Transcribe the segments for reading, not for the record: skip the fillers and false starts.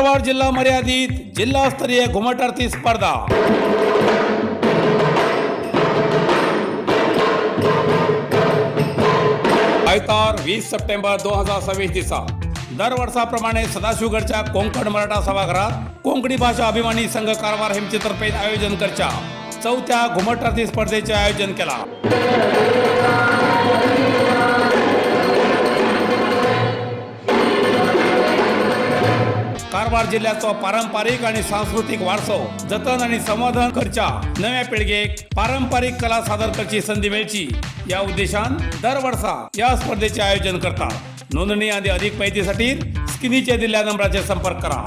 कारवार जिल्हा मर्यादित जिल्हास्तरीय घुमट आरती स्पर्धा. आयतार 20 सप्टेंबर 2026 दिसा दरवर्षाप्रमाणे सदाशिवगडच्या कोंकण मराठा सभागृहात कोंकणी भाषा अभिमानी संघ कारवार हेमचे आयोजन करच्या चौथ्या घुमट आरती स्पर्धेचे आयोजन केला. कारवार जिल्ह्याचो पारंपरिक आणि सांस्कृतिक वारसो जतन आणि संवर्धन करच्या, नव्या पिळगेक पारंपरिक कला सादर करची संधी मेळची या उद्देशान दरवर्षा या स्पर्धेचे आयोजन करतात. नोंदणी आणि अधिक माहितीसाठी स्क्रीनीचे दिलेल्या नंबराचे संपर्क करा.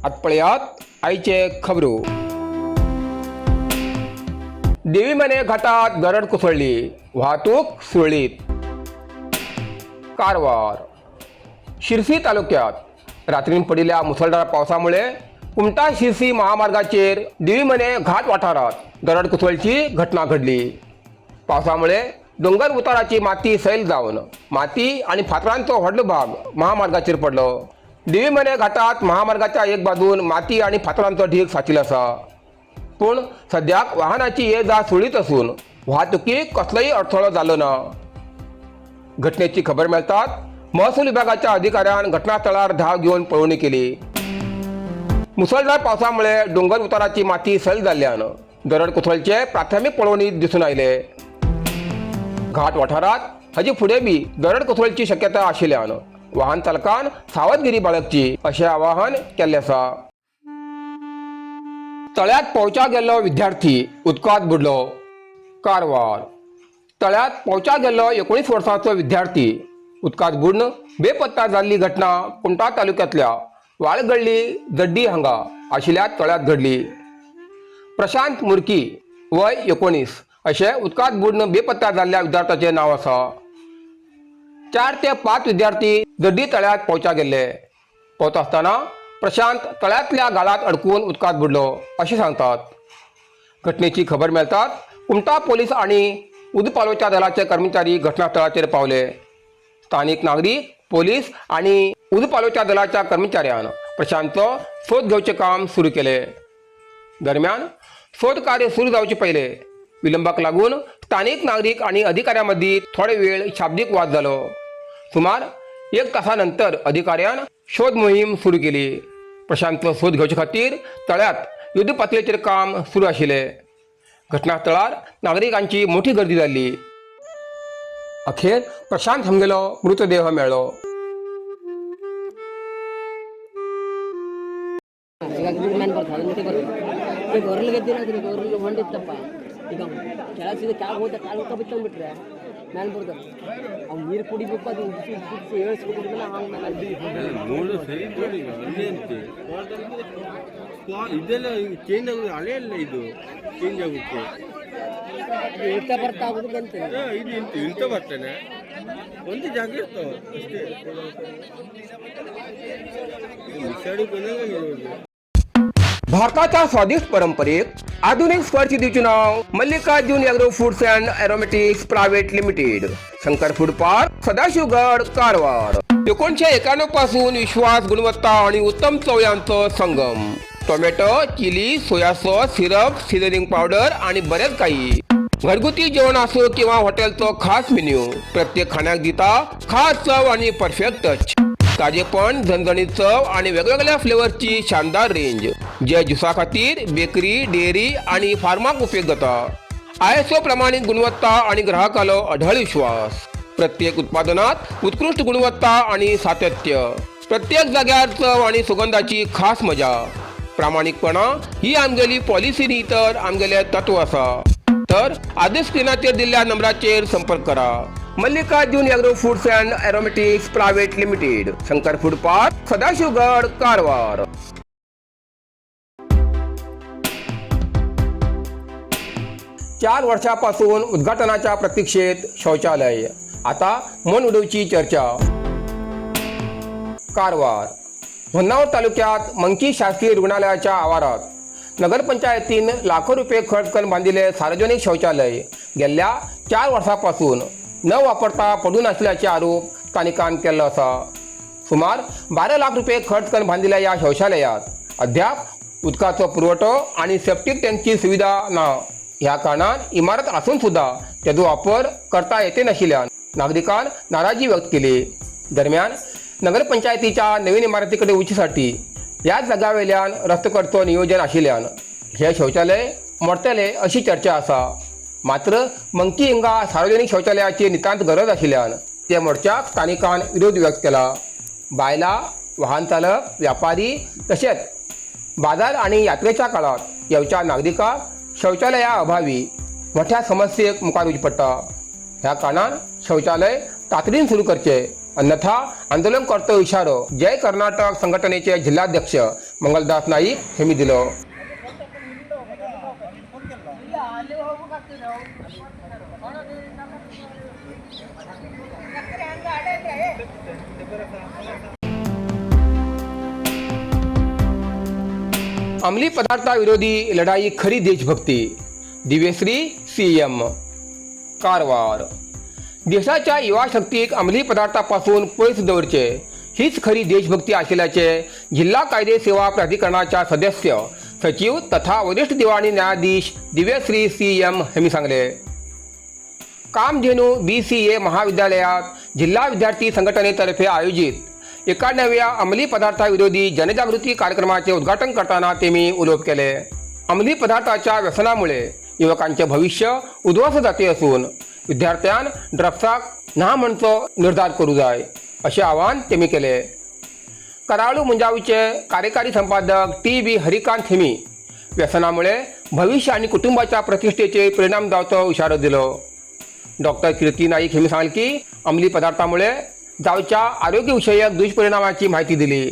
आत पळयात आयचे खबरो. देवी मने घाटात गरड कोसळली, वाहतूक सुरळीत. कारवार शिरसी तालुक्यात रात्रीन पडिल्ल्या मुसळधार पावसामुळे कुमटा शिरसी महामार्गाचेर देवीमने घाट वाठारात दरड कोसळची घटना घडली. पावसामुळे दोंगर उताराची माती सैल जावन माती आणि फातरांचो व्हडलो भाग महामार्गाचेर पडलो. देवीमने घाटात महामार्गाच्या एक बाजून माती आणि फातरांचो ढीग साचिल्लो आसा. पूण सद्याक वाहनाची ये जा सुरळीत असून वाहतुकीक कसलोय अडथळो जालो ना. घटनेची खबर मेळटात महसूल विभागाच्या अधिकाऱ्यान घटनास्थळार धाव घेवन पळोवणी केली. मुसळधार पावसामुळे डोंगर उताराची माती सैल जाल्ल्यान दरड कोसळचे प्राथमीक पळोवणीत दिसून आयले. घाट वाठारात हाजे फुडें बी दरड कोसळची शक्यता आशिल्ल्यान वाहन चालकान सावधगिरी बाळगची अशें आवाहन केल्लें आसा. तळ्यात पोंवच्या गेल्लो विद्यार्थी उदकांत बुडलो. कारवार तळ्यात पोंवच्या गेल्लो 19 वर्सांचो विद्यार्थी उदकांत बुडून बेपत्ता जाल्ली घटना कुमटा तालुक्यांतल्या वाळगल्ली जड्डी हांगा आशिल्ल्या तळ्यात घडली. प्रशांत मुर्की, वय 19, अशें उदकांत बुडून बेपत्ता जाल्ल्या विद्यार्थ्याचें नांव आसा. चार ते पांच विद्यार्थी जड्डी तळ्यात पोंवच्या गेल्ले. पोंवता आसतना प्रशांत तळ्यांतल्या गाळात अडकून उदकांत बुडलो अशें सांगतात. घटनेची खबर मेळटात कुमटा पोलीस आणि उदपालोच्या दलाचे कर्मचारी घटनास्थळाचेर पावले. स्थानिक नागरीक, पोलीस आणि उदपालोच्या दलाच्या कर्मचाऱ्यान प्रशांतचो सोद घेवचें काम सुरू केले. दरम्यान सोद कार्य सुरू जावचे पहिले विलंबाक लागून स्थानिक नागरीक आणि अधिकाऱ्यां मदीं थोडे वेळ शाब्दीक वाद जालो. सुमार एक तासानंतर अधिकाऱ्यान शोध मोहीम सुरू केली. प्रशांतचो सोद घेवचे खातीर तळ्यात युद्ध पातळेचेर काम सुरू आशिल्लें. घटनास्थळार नागरिकांची मोठी गर्दी जाल्ली. अखेर प्रशांत हांगेलो मृतदेह मेळ्ळो. ಈಗ ಮ್ಯಾನ್ ಬರ್ತದೆ, ಅದು ಬರ್ತದೆ. ಈಗ ಹೊರಲಿಗೆ ಎದ್ದಿನ ಹೊರಲಿಗೆ ಹೊಂಡಿತ್ತಪ್ಪ. ಈಗ ಕೆಳಗೆ ಸೀದಾ ಕೆಳಗೆ ಹೋದ ಕಾಲು ಹೋಗ್ತಾ ಬಿತ್ತಂದ್ಬಿಟ್ರೆ ಮ್ಯಾಲೆ ಬರ್ತದೆ. ಅವ್ನು ನೀರು ಕುಡಿಬೇಕು, ಅದು ಉಗಿಸಿ ಉಗಿಸಿ ಏಳಿಸ್ಬೇಕು ಮೇಲೆ ಹಂಗೆ ಮೇಲೆ. ನೋಡು, ಸರಿ ನೋಡಿ, ಈಗ ಅಲ್ಲೇ ಅಂತೆ. ಇದೆಲ್ಲ ಚೇಂಜ್ ಆಗುದು, ಹಳೆ ಅಲ್ಲ ಇದು, ಚೇಂಜ್ ಆಗುತ್ತೆ. ಅದು ಇಳ್ತಾ ಬರ್ತಾ ಆಗೋದಕ್ಕೆ ಅಂತ. ಇದು ಇಂತ ಇಂತ ಬರ್ತಾನೆ, ಒಂದು ಜಾಗ ಇರ್ತಾವ ಅಷ್ಟೇ. ನಿಶಾಡಿ ಬಂದಾಗ ಇರೋದು. भारताच्या स्वादिष्ट परंपरेक आधुनिक स्पर्श दिवचे नाव, Mallikarjun agro foods and aromatics private limited, Shankar food park, Sadashivgad, Karwar. 1991 पासून विश्वास, गुणवत्ता आणि उत्तम चव यांचो संगम. Tomato, chilli, soya sauce, syrup, seasoning powder आणि बरेच काही. घरगुती जेवण असो किंवा हॉटेलचो खास मेन्यू, प्रत्येक खाण्याक दिता खास चव आणि परफेक्ट टच. ताजेपण, झणझणीत चव आणि वेगवेगळ्या फ्लेवर्सची शानदार रेंज, जे ज्युसा खातीर, बेकरी, डेअरी आणि फार्माक उपयोग जाता. आयएसओ प्रमाणित गुणवत्ता आणि ग्राहकालो अढळ विश्वास. प्रत्येक उत्पादनात उत्कृष्ट गुणवत्ता आणि सातत्य. प्रत्येक जाग्यार चव आणि सुगंधाची खास मजा. प्रामाणिकपणा ही आमगेली पॉलिसी न्ही, तर आमगेले तत्व आसा. तर आदीच स्क्रिनाचेर दिल्ल्या नंबराचेर संपर्क करा. Mallikarjun agro foods and aromatics private limited, Shankar food park, Sadashivgad, Karwar. 4 वर्षापासून उद्घाटनाच्या प्रतीक्षेत शौचालय, आता मन उडवची चर्चा. कारवार होन्नावर तालुक्यात मंकी शासकीय रुग्णालयाच्या आवारात नगरपंचायतीन लाखो रुपये खर्च करून बांदिल्ले सार्वजनिक शौचालय गेल्ल्या 4 वर्सां पासून न वापरता पडून आसल्याचे आरोप स्थानिकान केल्लो आसा. सुमार 12 लाख रुपये खर्च करून बांदिल्ल्या ह्या शौचालयात अद्याप उदकाचो पुरवठो आनी सेप्टीक टँकची सुविधा ना. ह्या कारणान इमारत आसून सुद्धा तेजो वापर करता येते नाशिल्ल्यान नागरिकान नाराजी व्यक्त केली. दरम्यान नगरपंचायतीच्या नवीन इमारतीकडे वचीसाठी ह्याच जाग्यावेल्यान रस्तो करचो नियोजन आशिल्ल्यान हे शौचालय मोडटले अशी चर्चा आसा. मात्र मंकी हिंगा सार्वजनिक शौचालयाची नितांत गरज आशिल्ल्यान ते मोर्चाक स्थानिकान विरोध व्यक्त केला. बायलां, वाहन चालक, व्यापारी तशेंच बाजार आनी यात्रेच्या काळात येवच्या नागरिकांक शौचालया अभावी मोठ्या समस्येक मुखार वचचें पडटा. ह्या कारणान शौचालय तातडीन सुरू करचे, अन्यथा आंदोलन करचो इशारो जय कर्नाटक संघटनेचे जिल्हाध्यक्ष मंगलदास नाईक हेमी दिलो. अंमली पदार्थाविरोधी लढाई खरी देशभक्ती. दिव्यश्री CM. Karwar. देशाच्या युवा शक्तीक अंमली पदार्थापासून पयस दवरचे हीच खरी देशभक्ती आशिल्ल्याचे जिल्हा कायदे सेवा प्राधिकरणाच्या सदस्य सचिव तथा वरिष्ठ दिवाणी न्यायाधीश दिव्यश्री CM यांनी सांगले. कामधेनू BCA महाविद्यालयात जिल्हा विद्यार्थी संघटनेतर्फे आयोजित 91व्या अंमली पदार्थाविरोधी जनजागृती कार्यक्रमाचे उद्घाटन करताना तेमी उलोवप केले. अंमली पदार्थाच्या व्यसनामुळे युवकांचे भविष्य उद्ध्वस्त जाते असून विद्यार्थ्यान ड्रग्साक ना म्हणचो निर्धार करू जाय अशें आवाहन तेमी केले. कराळू मुंजावीचे कार्यकारी संपादक TB Harikant हेमी व्यसनामुळे भविष्य आणि कुटुंबाच्या प्रतिष्ठेचे परिणाम जावचो इशारो दिलो. डॉक्टर कीर्ती नाईक हेमी सांगले की अंमली पदार्थामुळे जावच्या आरोग्यविषयक दुष्परिणामाची माहिती दिली.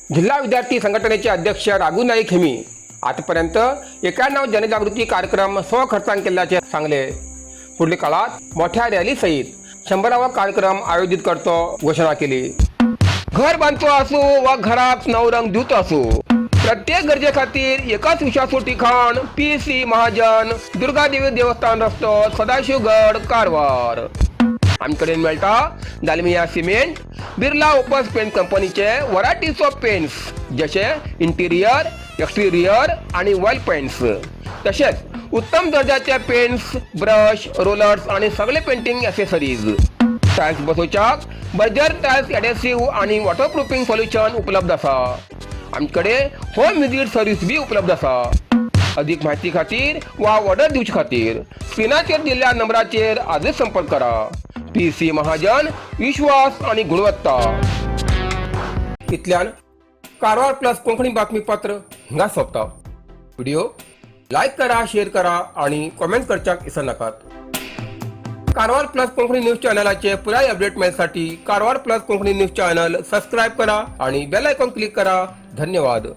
जिल्हा विद्यार्थी संघटनेचे अध्यक्ष राघू नाईक हेमी आतापर्यंत 91 जनजागृती कार्यक्रम स्वखर्चान केल्याचे सांगले. पुढील काळात मोठ्या रॅलीसहित 100वा कार्यक्रम आयोजित करतो घोषणा केली. घर बांधतो असो वा घराक नव रंग दिवतो असो, प्रत्येक गरजे खातीर एकच विश्वासू ठिकाण, PC Mahajan, Durgadevi देवस्थान रस्तो, सदाशिवगड, कारवार. आमकडे मेळटा Dalmia cement, Birla opus paint कंपनीचे व्हरायटीज ऑफ पेंट्स जशे इंटिरियर, एक्सटिरियर आणि वॉल पेंट्स, तसेच उत्तम दर्जाचे पेंट्स, ब्रश, रोलर्स आणि सगळे पेंटिंग ॲसेसरीज. टायल्स बसोवच्याक बर्जर टायल्स एडेसिव्ह आणि वॉटरप्रुफिंग सोल्युशन उपलब्ध आसा. आमच्याकडे होम विजीट सर्व्हिस बी उपलब्ध आसा. अधिक माहिती खातीर वा ऑर्डर दिवचे खातीर स्क्रिनाचेर दिल्ल्या नंबराचेर आजच संपर्क करा. PC Mahajan, विश्वास आणि गुणवत्ता. इतल्यान कारवार प्लस कोंकणी बातमीपत्र हिंगा सोंपता. व्हिडिओ लायक करा, शेअर करा आणि कॉमेंट करच्याक विसरनाकात. कारवार प्लस कोंकणी न्यूज चॅनलाचे पुराय अपडेट मेळसाठी Karwar plus Konkani news channel subscribe करा आणि बेल आयकॉन क्लिक करा. धन्यवाद.